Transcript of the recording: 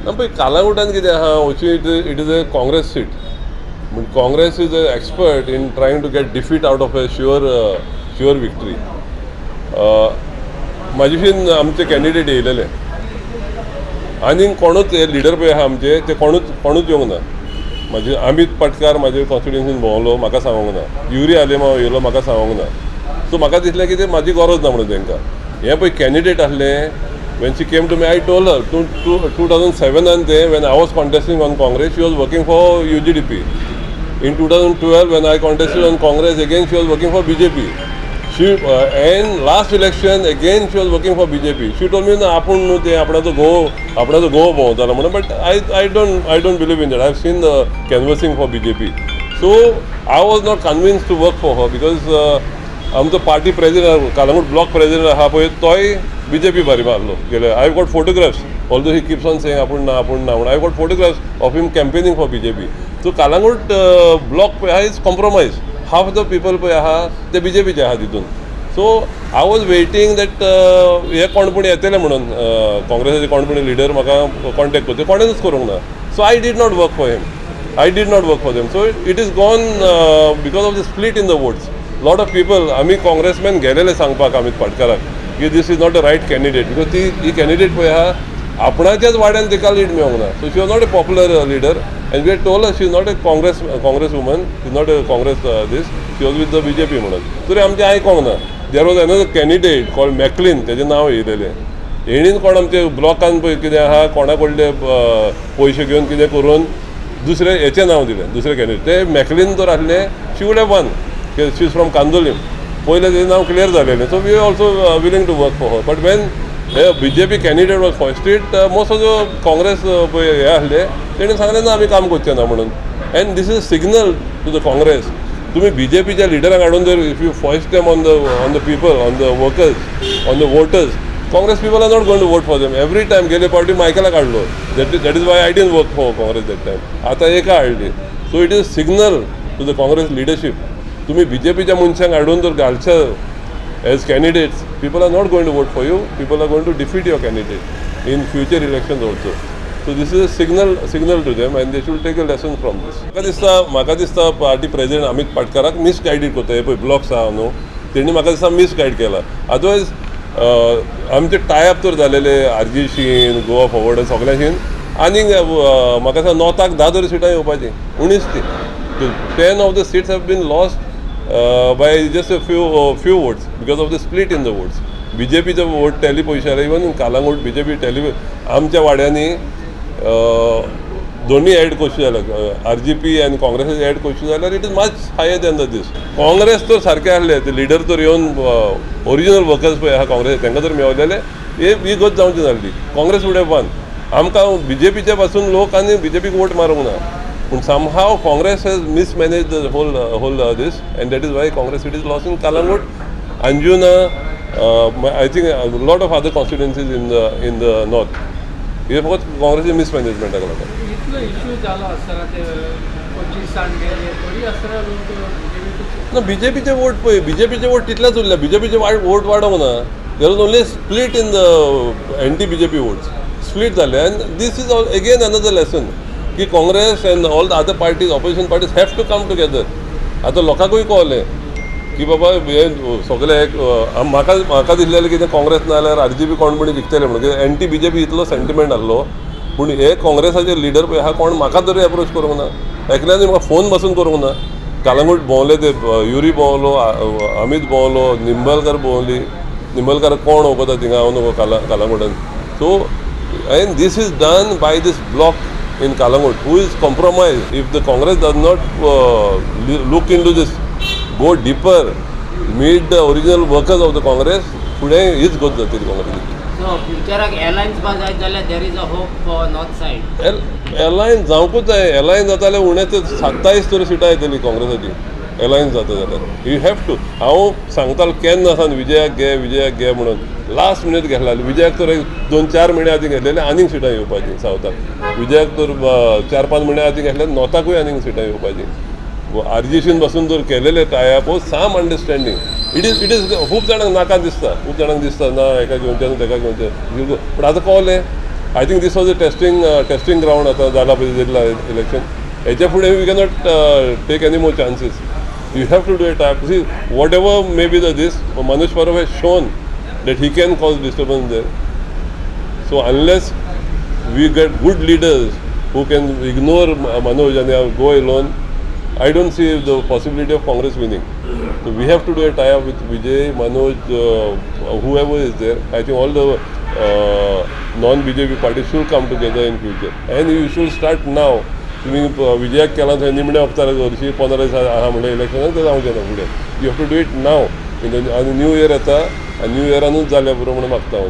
ना पळय, कालांगुटान कितें आहा, हरशीं it is a Congress seat. पूण Congress is a expert in trying to get defeat out of a sure victory. म्हाजे आमचे कॅन्डिडेट येयलेले आनीक कोणूच हे लिडर पळय आहा आमचे, ते कोणूच येवंक ना. म्हाजे अमीत पाटकार म्हाजे कॉन्स्टिट्युएन्सीन भोंवलो, म्हाका सांगूंक ना. युरी आलेमाव येयलो, म्हाका सांगूंक ना. सो म्हाका दिसलें की ते म्हाजी गरज ना म्हणून तांकां. हें पळय कॅन्डिडेट आसलें, when she came to me, I told her 2007 ते when I was contesting on Congress, she was working for UGDP. In 2012 when I contested on Congress, again she was working for BJP. She and last election again she was working for BJP. She told me ना आपूण न्हू तें आपणाचो घोव भोंवतालो म्हणून, but I don't believe in that. I have seen the canvassing for BJP. So I was not convinced to work for her because आमचो party president, Calangute block president आहा पळय, तोय बीजेपी बारी मारलो गेले. I got photographs, although he keeps on saying आपूण ना, आपूण ना म्हणून. I got photographs of him campaigning for BJP. So Calangute block पळय आहा is compromise. Half the people पळय आहा ते बीजेपीचे आहा तितून. So I was waiting that हे कोण पूण येतले म्हणून, काँग्रेसाचे कोण पूण लिडर म्हाका कॉन्टेक्ट करता, कोणेनूच करूंक ना. So I did not work for him, I did not work for them. So it is gone because of the split in the votes. Lot of people, आमी काँग्रेसमॅन गेलेले सांगपाक अमीत पाटकाराक की this is not a right candidate, because ती ही candidate पळय आहा, आपणाच्याच वाड्यान तिका lead मेळोंक ना. So she was not a popular leader and we told she is not a Congress woman, is not a Congress this, she was with the BJP म्हणून. तरी आमचें आयकोंक ना. There was another candidate called Maclean, तेजें नांव येयलेलें. हेणीन कोण आमचे ब्लॉकान पळय कितें आहा, कोणा कडले पयशे घेवन कितें करून दुसरे हेचें नांव दिलें, दुसरे कॅन्डिडेट. ते मॅकलीन जर आसले, she would have won. She is from Candolim. पयलें तेजें नांव clear जालेलें. So we also willing to work for her, but when hey BJP candidate was foisted, most of the Congress पळय हे आसले, तेणी सांगलें ना आमी काम करचे ना म्हणून. And this is signal to the Congress, तुमी बीजेपीच्या लिडरांक हाडून जर if you foist them on the people, on the workers, on the voters, Congress people are not going to vote for them. Every time गेले फावटी मायकला काडलो, that is why I didn't work for Congress that time. आतां एका हाडली. So it is signal to the Congress leadership, तुमी बीजेपीच्या मनशांक हाडून जर घालचे as candidates, people are not going to vote for you. People are going to defeat your candidate in future elections also. So this is a signal to them and they should take a lesson from this. म्हाका दिसता party president Amit पाटकाराक मिसगायडीड करता. हे पळय blocks आहा न्हू, तेणी म्हाका दिसता मिसगायड केला. अदरवायज आमचे टायअप तर जालेले आरजीशीन, गोवा फॉरवर्ड, सगळ्यांशीन. आनीक म्हाका दिसता नॉर्थाक 10 तरी सिटां येवपाची, उणीच ती. 10 of the seats have been lost by just a few votes because of the split in the votes. बीजेपीचो vote tally पयशे जाल्यार इवन कालांगूट बीजेपी टॅली आमच्या वाड्यांनी दोन्ही ॲड करचे जाल्यार, आरजीपी आनी काँग्रेस ॲड करचे जाल्यार, it is much higher than the this. Congress तर सारके आसले, ते लिडर तर येवन ओरिजिनल वर्कर्स पळय आहा काँग्रेस, तांकां जर मेवलेले जाल्यार ही ही गत जावची नासली. Congress would have won. आमकां बीजेपीच्या पासून लोक आनी बीजेपीक वोट मारूंक ना, पूण somehow Congress has mismanaged the whole this and that is why Congress it is loss in Calangute, Anjuna, I think lot of other constituencies in the north. हे फकत काँग्रेसीच्या मिसमॅनेजमेंटाक लागून. इतलो इश्यू जालो आसतना, ते 25 गेले तरी आसतना लोक बीजेपीक ना, बीजेपीचे वोट पळय, बीजेपीचे वोट तितलेच उरले. बीजेपीचे वोट वाडोवंक ना. There was only split in the anti BJP votes, split जाले. And this is again another lesson की Congress and all the other parties, opposition parties have to come together. आतां लोकांकूय कळलें की बाबा हे सगळे एक म्हाका दिसलेलें कितें, काँग्रेस ना जाल्यार आरजीपी कोण पूण जिखतले म्हणून, कित्याक एंटी बीजेपी इतलो सेंटिमेंट आहलो. पूण हे काँग्रेसाचे लिडर पळय आहा, कोण म्हाका तरी एप्रोच करूंक ना, एकल्यानूय म्हाका फोन पासून करूंक ना. कालंगूट भोंवले ते, युरी भोंवलो, अमीत भोंवलो, निंबलकर भोंवली. निंबलकर कोण वळखता थिंगा, हांव न्हू कालंगुटान. So and this is done by this bloc in Calangute who is compromised. If the Congress does not look into this, go deeper, meet the original workers of the Congress, फुडें हीच गत जातली काँग्रेसीची. सो फ्युचराक एलायन्स बा जायत जाल्यार there is a hope for north side? Alliance जावंकूच जाय. Alliance जाता जाल्यार उणें ते 27 तरी सिटां येतली काँग्रेसाची एलायन्स जाता जाल्यार. You have to. हांव सांगतालो केन्ना सावन, विजयाक घे, विजयाक घे म्हणून. लास्ट मिनीट घेतला विजयाक. तर एक दोन चार म्हयने आदीं घेतलेले, आनीक सिटां येवपाची सावथाक. विजयाक तर 4-5 म्हयने आदीं घेतले, नॉर्थाकूय आनीक सिटां येवपाची. आरजीसीन पासून जर केलेले tie-up, some understanding, it is खूब जाणांक नाका दिसता, खूब जाणांक दिसता ना हेका घेवचें ना, तेका घेवचें. पूण आतां कळ्ळें. I think this was a testing ground. आतां जाला पळय जिल्ला इलेक्शन, हेच्या फुडें we cannot take any more chances. You have to do a type. See, whatever may be the this, Manoj Parab has shown that he can cause disturbance there. So unless we get good leaders who can ignore Manoj and go alone, I don't see the possibility of Congress winning. So we have to do a tie-up with Vijay, Manoj, whoever is there. I think all the non-BJP parties should come together in future. And you should start now. तुमी विजयाक केला थंय निमण्या वखतार हरशीं 15 दीस आहा म्हणल्यार इलेक्शनाक तें जावचें ना फुडें. You have to do it now. आनी न्यू इयर येता आनी न्यू इयरानूच जाल्यार पुरो म्हणून मागता हांव.